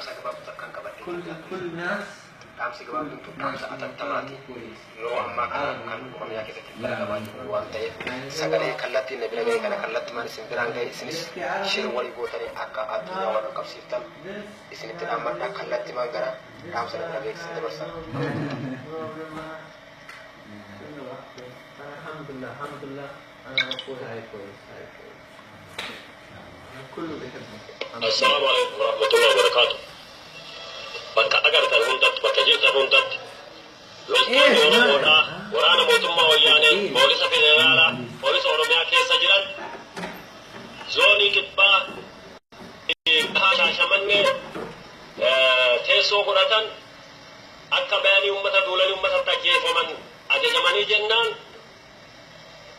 Dhaamsa gabaabduu takkaan qabadhee كل jira. كل ناس Dhaamsi gabaabduun tun كل dhaamsa ناس في المنطقة atattamaati. مو كويس. Yeroo ammaa kana عربي kan مو Oromiyaa keessatti لا dalagamaa jiru waan ta'eef يعني sagalee هو kallattiin na bira gahe kana kallattumaan isin biraan gahe isinis بيحكي share عربي walii gootanii akka addunyaa wal qaqqabsiiftan بس isinitti dhaammadha. Kallattimaan gara dhaamsa na bira gahe isin dabarsa. كله واحدة. أنا الحمد لله، الحمد لله، أنا بقول هاي كويس، هاي كويس، كله بيحبه الحمد لله. Assalaamu alaikum warahmatullahi wabarakatuh. Bakka agartan hundatti, bakka jirtan hundatti, loltoonni إيش مالك؟ Oromoodhaa ها؟ waraana mootummaa wayyaanee, إيه poolisa federaalaa, poolisa Oromiyaa keessa jiran, zoonii kibbaa bahaa Shaashamannee teessoo godhatan akka bayanii uummata duulanii uummatatti ajjeefaman ajajamanii jennaan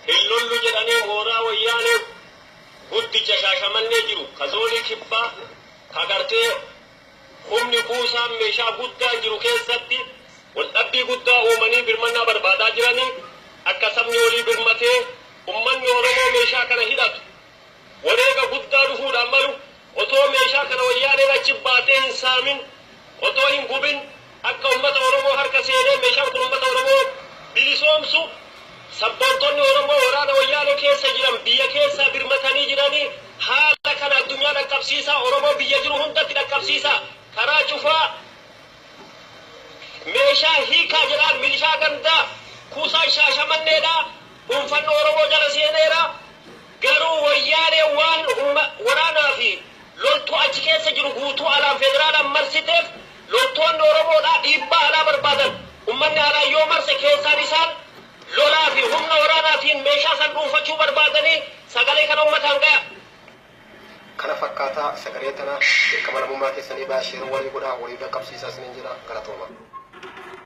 hin lollu jedhanii mooraa wayyaanee guddicha Shaashamannee jiru ka zoonii kibbaa ka gartee humni kuusaan meeshaa guddaan jiru keessatti waldhabbii guddaa uumanii birmannaa barbaadaa jiranii akka sabni walii birmatee ummanni Oromoo meeshaa kana hidhatu wareega guddaa dhufuudhaan malu otoo meeshaa kana wayyaaneen achi baatee hin saamin otoo hin gubin akka ummata Oromoo harka seenee meeshaan kun ummata Oromoo bilisoomsu sabboontonni Oromoo waraana wayyaanee keessa jiran biyya keessaa birmatanii jiranii haala kana addunyaa dhaqqabsiisaa, Oromoo biyya jiru hundatti dhaqqabsiisaa, karaa cufaa meeshaa hiikaa jedhaan milishaa gandaa kuusaan Shaashamanneedha dhuunfannoo Oromoo jala seeneera. Garuu wayyaanee waan waraanaa fi loltuu achi keessa jiru guutuu alaan federaalaan marsiteef loltoonni Oromoodhaa dhiibbaa alaa barbaadan. Ummanni alaa yoo marse keessaan isaan lolaa fi humna waraanaatiin meeshaa san dhuunfachuu barbaadanii sagalee kana uummataan gaya. Kana fakkaataa sagalee tana dirqama lammummaa keessanii baasheeroo walii godhaa walii dhaqqabsiisaa isiniin jira. Galatooma.